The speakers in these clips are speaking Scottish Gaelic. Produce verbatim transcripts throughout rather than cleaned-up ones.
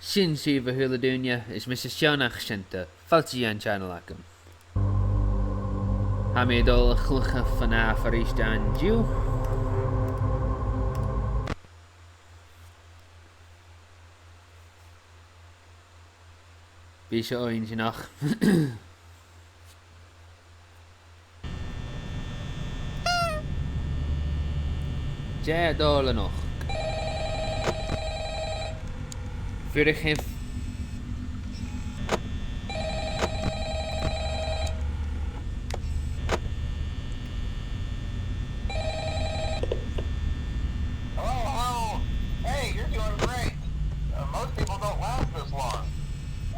Sin sibh, a h-uile duine, is mise Seanach Seanta, fàilte dhan channel agam. Tha mi a' dol a chluich FNAF a-rithist an-diugh. Bidh seo inntinneach. Dè tha dol a-nochd? Fuirich. Hello, hello. Hey, you're doing great. Uh, most people don't last this long.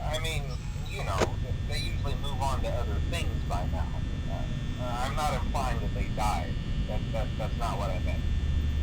I mean, you know, they usually move on to other things by now. Uh, uh, I'm not implying that they died. That, that, that's not what I meant.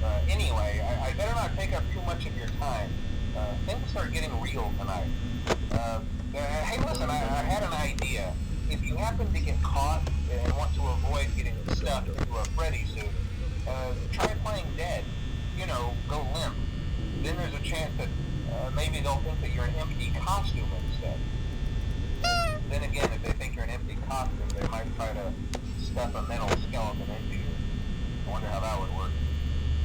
Uh, anyway, I, I better not take up too much of your time. Uh, things are getting real tonight. Uh, uh, hey, listen, I, I had an idea. If you happen to get caught and want to avoid getting stuffed into a Freddy suit, uh, try playing dead. You know, go limp. Then there's a chance that, uh, maybe they'll think that you're an empty costume instead. Then again, if they think you're an empty costume, they might try to stuff a metal skeleton into you. I wonder how that would work.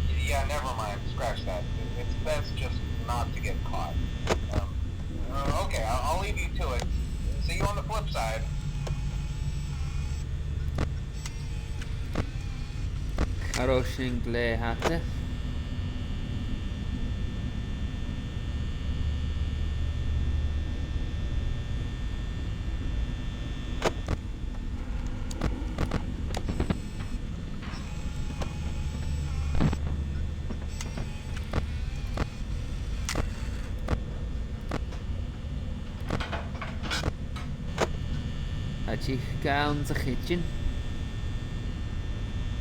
Y-, yeah, never mind. Scratch that. It, it's best just not to get caught. Um, uh, okay, I'll, I'll leave you to it. See you on the flip side. Cha robh sin glè fhada. Tha teachd anns a' chidsin.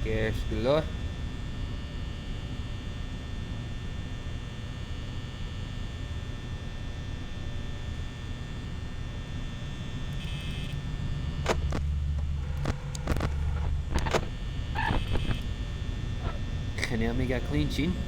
Ceart gu leòr. Chan eil mi ga cluinntinn.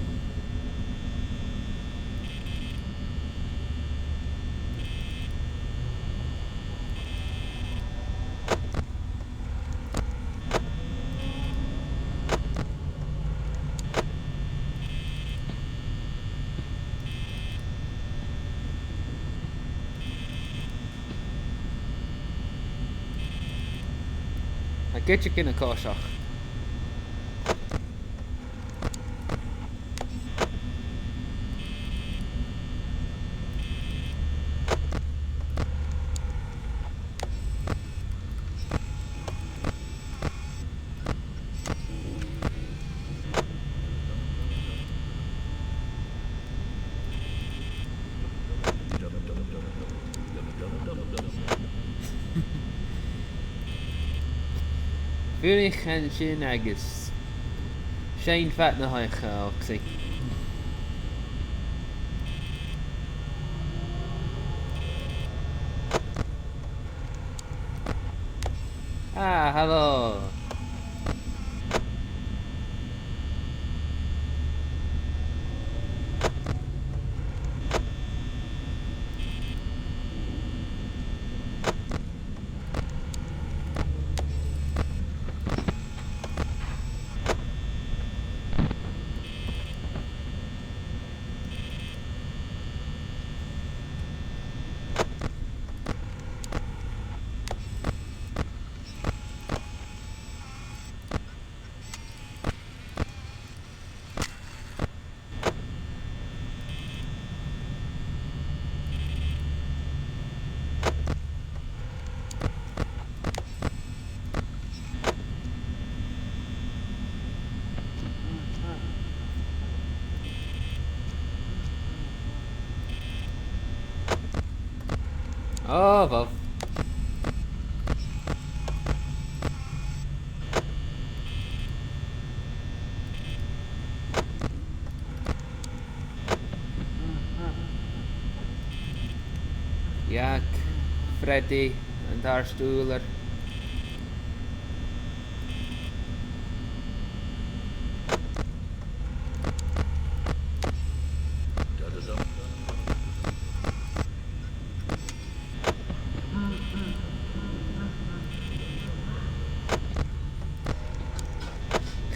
Tha cuideigin a' coiseachd. Fuirich an sin agus seinn fad na h-oidhche, a Fhoxy. Ah, hello. Oh, well. Dh'fhàg Freddy an t-àrd-ùrlar.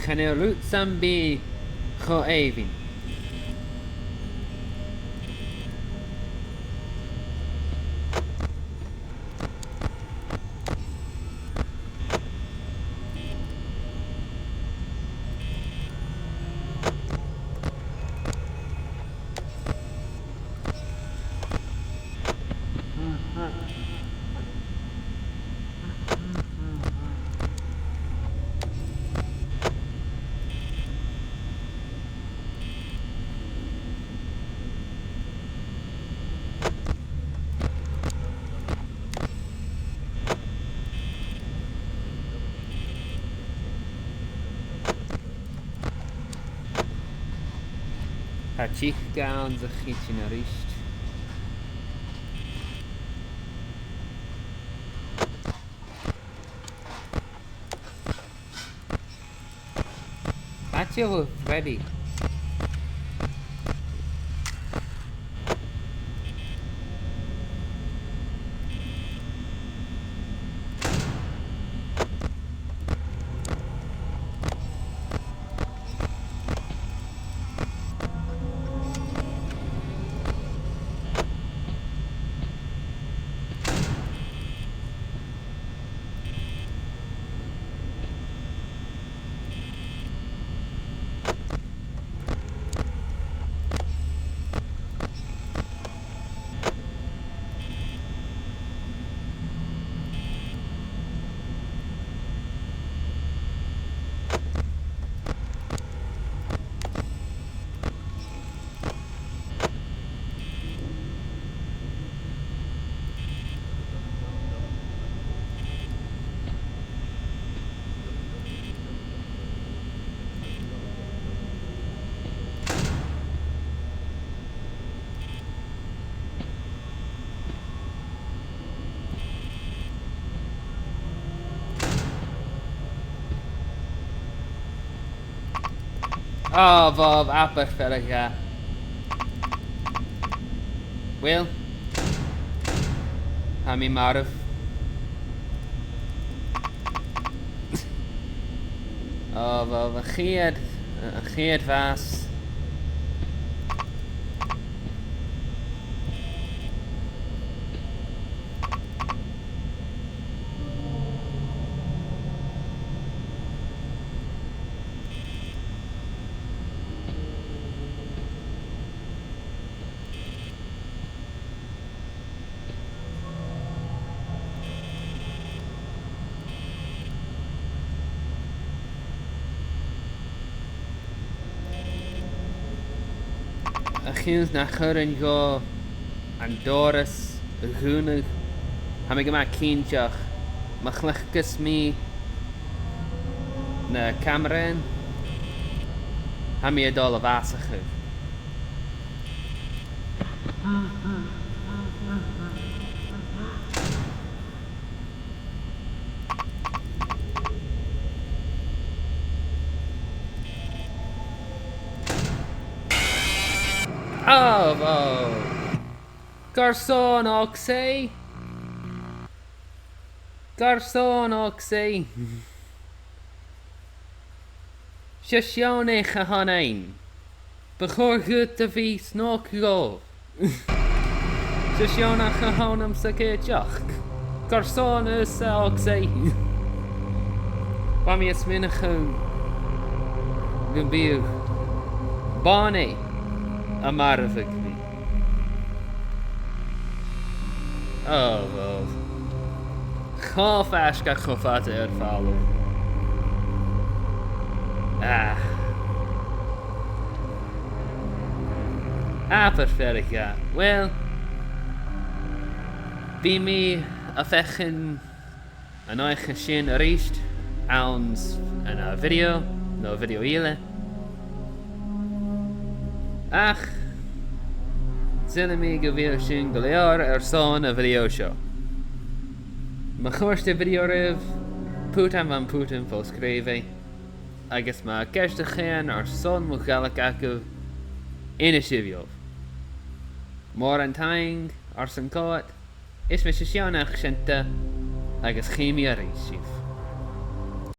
Chan eil rud sam bith cho èibhinn. Tha tìde anns a' chidsin a-rithist. Matthew Freddy. Ò, bhobh, abair fear a dhà. Uill, tha mi marbh. Ò, bhobh, a' chiad, a' chiad bhàs. A chionn 's nach urrainn dhomh an doras a dhùnadh, tha mi gu math cinnteach, ma chleachdas mi na camaraidhean, tha mi a' dol a bhàsachadh. Ò, bhobh. Garsòin, Oxy! Garsòin, Oxy! 'S e Seonach a th' annainn. Bu chòir dhut a bhith snog dhomh. 'S e Seonach a th' annamsa cuideachd. Garsòin, thusa, Oxy. Bha mi a' smaoineachadh gum biodh Bonnie a' marbhadh mi. Ò, bhobh. Cho faisg ach cho fada air falbh. Ah. Abair fear a dhà. Uill, bidh mi a' feuchainn an oidhche sin a-rithist anns an ath video, no video eile. Ach, saoilidh mi gu bheil sin gu leòr airson a' video seo. Ma chòrd a' video ribh, put am putan fo-sgrìobhaidh, agus ma tha ceist a chionn airson mo Ghàidhlig agaibh, innsibh dhomh. Mòran taing airson coimhead, is mise Seonach Seunta, agus chì mi a-rithist sibh.